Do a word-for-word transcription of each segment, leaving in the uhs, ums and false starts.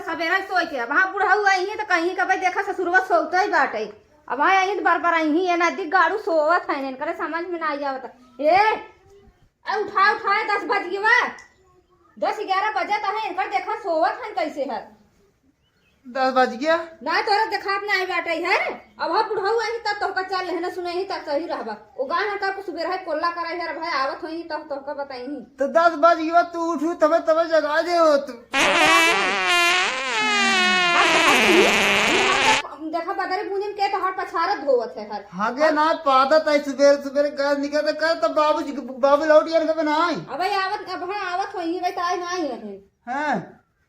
सबेरा सोई के, अब हाँ बुढ़ऊ अइहीं त कहीं के भाई देखा ससुरवा सोवते ही बाटे। अब हाँ अइहीं त बरबरइहीं, ये नदी गाड़ू सोवत है, इनकरे समझ में ना आवत। ए, ए उठा उठा, दस बज गवा, दस ग्यारह बजत है, इनकर देखा सोवत है कैसे है। दस बज गया। ना तोरा देखात ना आई बाटे है। अब हाँ बुढ़ऊ अइहीं तब तोहका चार लेहना सुनइहीं तब सही रहबा। ओ गाय हन का कुछ बेर है कोल्ला कराई है, अब है आवत होइहीं तब तोहका बताइहीं। तो दस बज गया, तू उठू तबे तबे जगा दे हो तू। देखा बदरी बूंदिन के तोहार पछारत धोवत है हर। हाँ गे ना, पादत है सुबेर सुबेर गैस निकलते कर तब बाबू जी, बाबू लौट गए ना आई। अब आवत, अब हाँ आवत होइहीं भाई, ताई ना आई है। हाँ।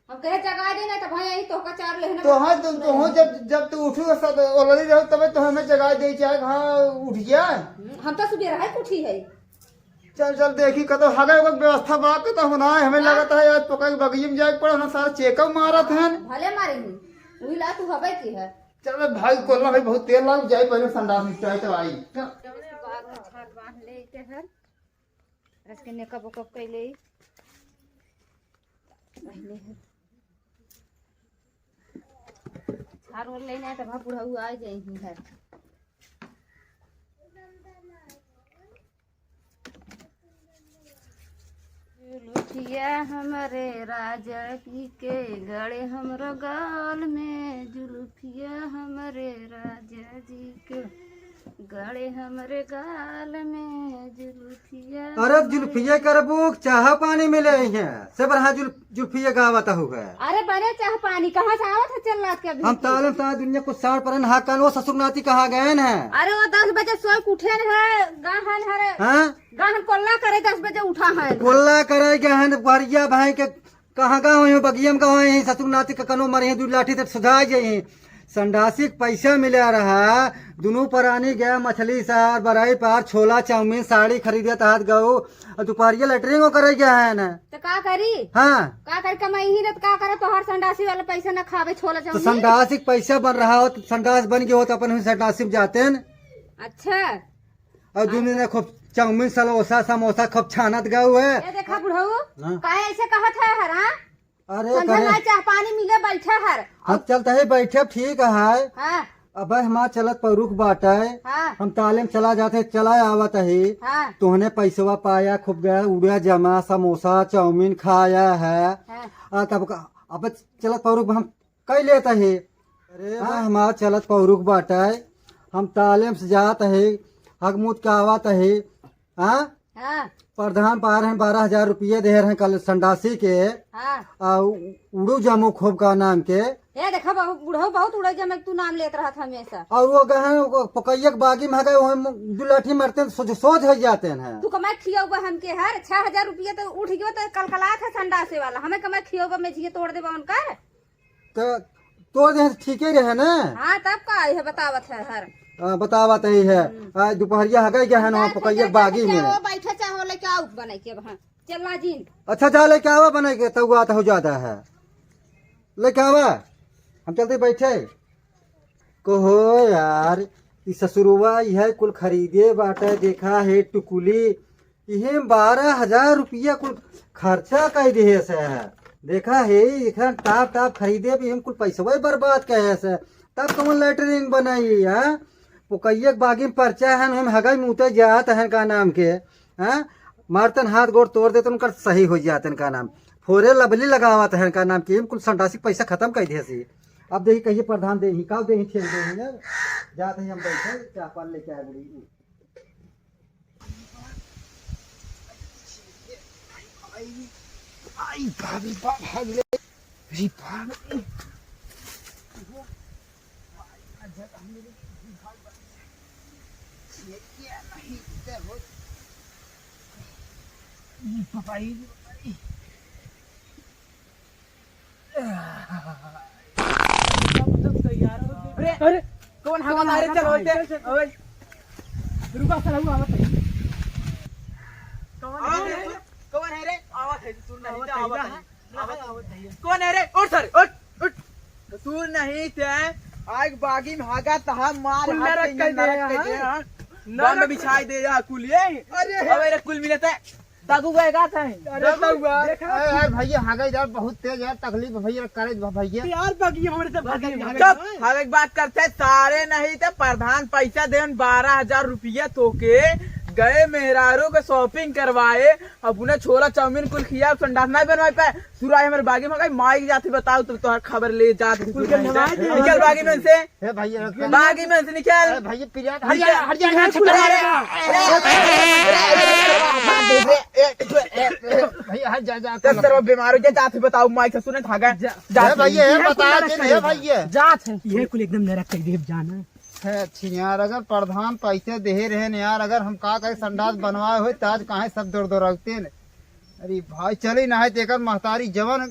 हम कहे जगा दे ना, तब भाई यही तोहका चार लेहना तो हाँ, तो, तो हो, जब, जब तू उठू सब ओलरी रहो, तबे तो हमें जगा दे, चाहे हाँ उठ गया। हम्म, हम तो सुबह रहे उठी है। चल, चल, देखी, कतो हगे ओकर व्यवस्था बा, कतो होना है। हमें हाँ। लगत है, आज पकड़ के बगिया में जाए के पड़ा, हम सारा चेकअप मारत हैं। भले मारी हूँ, वही ला तू हबे की है। चल भाई, कोल्ला भाई, बहुत तेल लाग जाए, पहले संडास निपटाए तो आई। चल। बाग में झाड़ बांध ले के है, रस के नेकअप ओकअप कैले। पहले है। झाड़ ओढ़ लेना है, तब बुढ़ऊ आ जाइहीं है। जुल्फिया हमरे राजा जी के गड़े हमरो गाल में, जुल्फिया हमरे राजा जी के गड़े हमरे गाल में जुल्फिया। अरे जुल्फिया करबू, चाह पानी मिले हैं, से बरहा जुल-, जुल्फिया गावत हुए। अरे बने चाह पानी, कहाँ से आवत है चल रात के अभी? हम तालम ता दुनिया कुछ सार परन हा कान, वो ससुर नाती कहाँ गए हैं? अरे वो दस बजे सोए के उठे हैं, गाहन हरे। हाँ? गाहन कोल्ला करे दस बजे उठा है। कोल्ला करे गहन, परिया भाई के कहाँ का होई हो, बगिया में का होई, ससुर नाती का कनो मरे, दू लाठी से सुझा जाई। संडासी के पैसा मिला रहा, दुनू परानी गया मछली सार, बरई पार, छोला, चाउमीन, साड़ी खरीदे तहत गऊ, और दुपहरिया लेटरिंग करे गया है ना। तो का करी? हाँ। का करी, कमाई ही ना, तो का करे, तोहार संडासी वाला पैसा ना खावे, छोला तो चाउमीन। संडासी के पैसा बन रहा हो, तो संडास बन गए हो, तो अपन हुई संडासी में जाते हैं। अच्छा। और दुनू ने खूब चाउमीन, सलोसा, समोसा खूब छानत गऊ है। ये देखा बुढ़ऊ, हाँ। काहे ऐसे कहत है हर, हाँ? अरे संझा करे। ना चाह पानी मिले, बैठे हर। हम चलते ही बैठे, ठीक है। हाँ। अब हमार चलत पौरुख बाटे। हाँ। हम ताले में चला जाते, चला आवत ही। हाँ। तोहने पैसवा पाया, खूब गया, उड़ा जमा, समोसा, चाउमीन खाया है। हाँ। आ, तब का, अब चलत पौरुख हम कई लेता है। अरे हाँ। बा, हमार चलत पौरुख बाटे, हम ताले में से जात है, हगमूत का आवत है। हाँ? हाँ। प्रधान पा रहे हैं, बारह हजार रुपये दे रहे हैं कल संडासी के। हाँ। आ उ-, उड़ू जामो खूब का नाम के। ए देखा बाबू, बुढ़ऊ बहुत उड़े जमे तू नाम लेत रहत हमेशा। और वो गए हैं, वो पकैया के बागी में गए, वहीं मु-, दू लाठी मारते हैं, सोच, सोच हो जाते हैं। तू कमाई खियौबा हमके हर छह हजार रुपये तो उठ गयो तो कलकलात है संडासे वाला। हमें कमाई खियौबा में जिए तोड़ देबा उनकर। तो तोड़ दे ठीक ही रहे ना। हाँ, तब का है बतावत है हर। हाँ, बतावत ही है। हम्म। आज दोपहरिया हगे गए हैं ना, अच्छा, पकैया के बागी में। वो बैठे चाहो लेके आओ बनाई के अब, हाँ। चल ना जीन। अच्छा, जा लेके आवा बनाई के, तब बात हो ज्यादा है। लेके आवा, हम चलते बैठे। कहो यार, ई ससुरवा इहे कुल खरीदे बाटे, देखा है टुकुली, इहे बारह हजार रुपया कुल खर्चा कइ दिहे से। देखा है, इखन टाप टाप खरीदे भी हम कुल पैसवे बर्बाद कहे से। तब कौन लेटरिन बनाई, हाँ? पोकैया के बागी में परचा है, हम हगई मूते जात हैं का नाम के, हाँ? मारतन हाथ गोड़ तोड़ देतन, उनकर सही हो जातन का नाम। फोरे लबली लगावत हैं का नाम के, हम कुल संडासी पैसा खत्म कइ दिहे से। अब देखी कहिए प्रधान देही, का देही, ठेल देही ना। जात ही हम बैठे, चाह पान लेके आए बुढ़ी। आई, आई, भाग रे, भाग, भाग रे। रे, भाग रे। ये क्या नहीं, इधर हो। ई बाबा, ई बाबा, ई। अरे, अरे, कौन हवा मारे? चल, चल, चल। ओए। रुका, साला, वो आवत है। कौन है रे? कौन है रे? आवत है, तू नहीं आवत तो है, आवत है। कौन है रे? उठ सारे, उठ, उठ। तू नहीं थे, आग बागी में हागा तहा मार कुल्ला हाथ रख के दे, नरक के हाँ। दे, हाँ। नरक बंद बिछाई दे, या कुल ये। अरे। अबे रे, कुल मिले थे। दादू गए का थे? अरे बउआ, देखा? अरे यार भइया, हगई यार बहुत तेज यार, तकलीफ भइया, करे भइया। यार बगिया हमरे से भागे, भागे। चुप, हम एक बात करते हैं, सारे नहीं तो प्रधान पैसा देन बारह हजार रुपया तोके, गए मेहरारू के shopping करवाए, अब उन्हें छोला चाउमीन कुल खिया, संडास नहीं बनवाए पाए। सुराई हमरे बागी में गई, माई के जाती बताओ, तुम तोहर खबर ले जात कुल के नवाए दे। निकल बागी में से। ए भइया, बागी में से निकल। ए भइया, पिरिया, हट जा, हट जा, हट जा, अरे, अरे, भइया, हट जा, जा, तेरे तरफ बीमार हो गया, जात ही बताओ, माई से सुने था गए। जा, ए भइया, ए बता दे, ए भइया। जात है, ये कुल एकदम नरक कर देव जाना। है, अच्छी यार, अगर प्रधान पैसे दे रहे न यार, अगर हम का करे संडास बनवाए होई, त आज काहे सब दौड़ दौड़ाते न। अरे भाई, चली ना है, त एकर महतारी जवन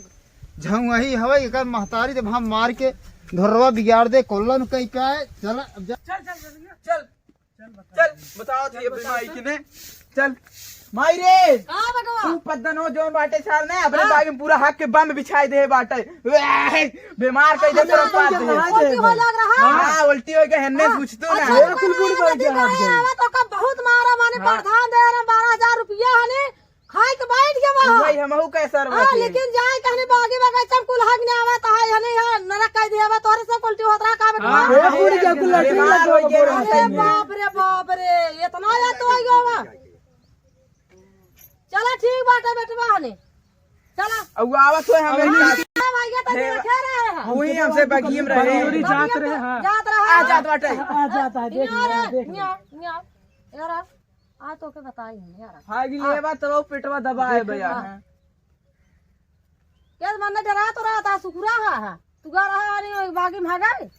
झंगही हवे, एकर महतारी जब हम मार के धोरवा बिगाड़ दे, कोल्लन कहीं पे आए, चल, अब जा। चल, चल, चल, चल, चल, बताओ थी अभी माई के ने, चल, माई रे, का बटवा? तू पद्दन हो जौन बाटे साल ने, अपने हाँ। बाग में पूरा हक के बम बिछाई दे बाटे, वेह, बीमार कई दे हाँ, पूरा पाद दे। उल्टी हो लग रहा। हाँ, उल्टी हो गया, हेन्ने हाँ। पूछ तू ना। अच्छा, बिल्कुल कोई बूढ़ नहीं, बात नहीं, है। आवा तो का बहुत मारा माने हाँ। प्रधान दे रहे बारह हजार रुपया हने, खाए के बैठ गया वहाँ। वही हमहू के सर हाँ, बचे। लेकिन जाए कहने बागी बगैचा में कुल हग ने आवा, तो है हने यहाँ नरक कह दिया बा, तोहरे से उल्टी होत रहा, का बेटा? हाँ, हाँ, पूरी हाँ, के कुल हाँ, लटरी हाँ, लगा हाँ, हुआ हाँ, अरे हाँ, बाप रे, बाप रे, इतना या तो आई गवा। चला ठीक बाटे बेटवा हने। चला। अब आवत होए हमें अरे भैया, तो हे, देखे रहे हैं। वही हमसे बगियम रहे। बगियम जात रहे, हाँ। जात रहे। आ जात बाटे। आ जात है, देख यहाँ लो, रे, देख लो। यहाँ, यहाँ। यार, आ तो के बताई हम, यार। हाँ, कि आ। लेवा तो पेटवा दबा है देख भैया। हाँ। क्या मन डरा तो रहा था, सुकुरा हा, हा। तू गा रहा, अरे, बागी में हगाई?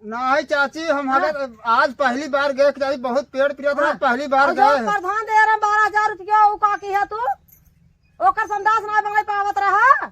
नाही चाची, हम हाँ। हगत आज पहली बार गए, चाची, बहुत पेट पिरात रहा, हाँ। पहली बार और जो गए। प्रधान दे रहे बारह हजार रुपया, वो का की है तू? ओकर संडास ना बनाई पावत रहा।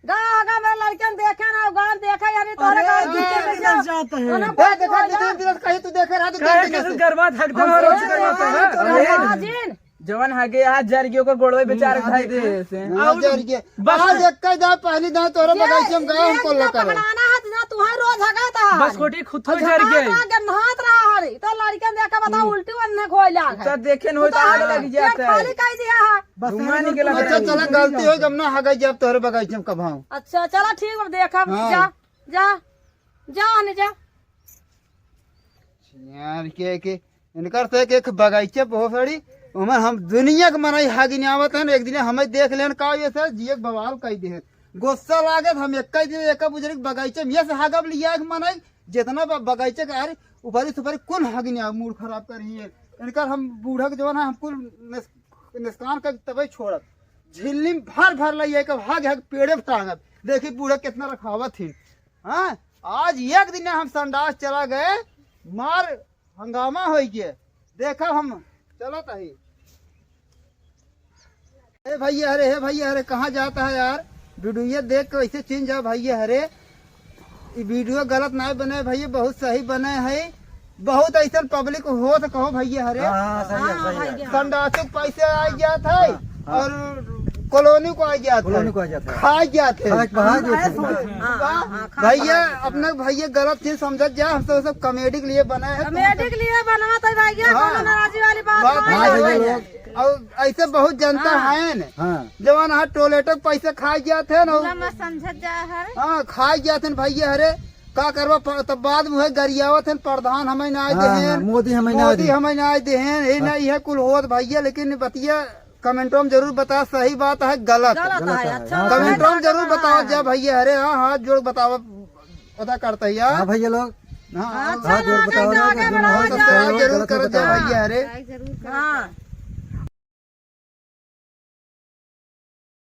गा, गा, मेरे लड़कन देखे ना, गान देखे, यानी तोरे अरे, गान दू तीन देखे दिन ना। जात है। उन्हें ए, देखा, कोई दू तीन दिन कहीं तू देखे रहा, दू तीन काहे दिन के से। गरबा धक धक हम रोज ए, करवाता है। ए, अरे, हाँ, जिन। जवन हगे हाथ जर गयो, ओकर गोड़वे बेचारे हम्म, धाई दे से। हाँ, और जर गयो। बस आज एक का दा, पहली दा तोरे ये, बगीचे में गए, ये हमको इतना लगा है। पकड़ाना है, तुझे तू है रोज हगा था। बस खोटी खुद तो अच्छा, जर गई। गंधात रहा है, तो लड़कन देख के बताओ, हम्म। उल्टी वन्ने खोई लाग है। तो देखे न होई तो आग लग जाता है। खाली कह दिया है। बस धुआं निकला अच्छा, है। चला, गलती हो, जब ना हगा जब तोरे बगीचे में कब हम। अच्छा, चला ठीक, अब देखा, हाँ। जा, जा, जा, हने जा। यार, के, के, इनकर से एक, एक बगीचे बहुत सारी, उमर हम दुनिया के मनई हागिन आवत हन, एक दिन हमें देख लेन का ये सर, जिए के बवाल कई दे। गुस्सा लागत, हम एक ही दिन एक बुजुर्ग बगीचे में ये से हागब लिया एक मनई, जितना ब-, बगीचे के, अरे, ऊपरी सुपरी कुल हागिन आव, मूड खराब करी है। इनकर हम बूढ़ा के जवान है, हम कुल निस-, निस्कान कर तबे छोड़त। झिल्ली में भर भर लइए, कब हाग हाग पेड़े पे टांगत। देखी बूढ़ा कितना रखावत ही। हाँ, आज एक दिन हम संडास चला गए, मार हंगामा होई के। देखा हम चलत ही। हे भैया, अरे, हे भैया, अरे, कहाँ जाता है यार? वीडियो देख के वैसे चिन जा भैया, अरे। ई वीडियो गलत नाय बने भैया, बहुत सही बने है। बहुत ऐसन पब्लिक होत कहो भैया, अरे। हाँ, हाँ, सही है, हाँ, सही है। भैया। संडासुक पैसे आ जात है हाँ, हाँ। और कॉलोनी को आ जात है। कॉलोनी को आ जात है। खा जात है। खा के बहा जात है। हाँ, हाँ, हाँ, खा भैया, खा अपना भैया गलत चीज समझत जा, हम तो सब कॉमेडी के लिए बना है। कॉमेडी के लिए बनावत है भैया, हाँ। कोनो नाराजी वाली बात बात नहीं नहीं है है। भैया। और ऐसे बहुत जनता हाँ। है न, हाँ। जवन हाँ टॉयलेट के पैसे खा जात है ना, बुरा मत समझत जा है। हाँ, खा जात है भैया, अरे का करबा, प-, तब बाद में है गरियावत है, प्रधान हमें ना हाँ, देहेन, हाँ, मोदी हमें ना मोदी देहेन। हमें ना देहेन, ये ना हाँ। यह कुल होत भैया, लेकिन बतिया कमेंटों में जरूर बता, सही बात है, गलत। गलत गलत है, है, अच्छा हाँ, बात है। कमेंटों में जरूर हाँ, बताओ हाँ। जा भैया, अरे हाँ, हाथ जोड़ बताओ, पता करता है यार। हाँ भैया लोग। हाँ, हाँ, अच्छा, हाँ, जोर आगे बताओ ना, जाओगे, जो बढ़ाओ, मानो सब जाओ। सहयोग जरूर गलत है करो जा बताओ। भैया, अरे। हाँ, जरूर करो। हाँ।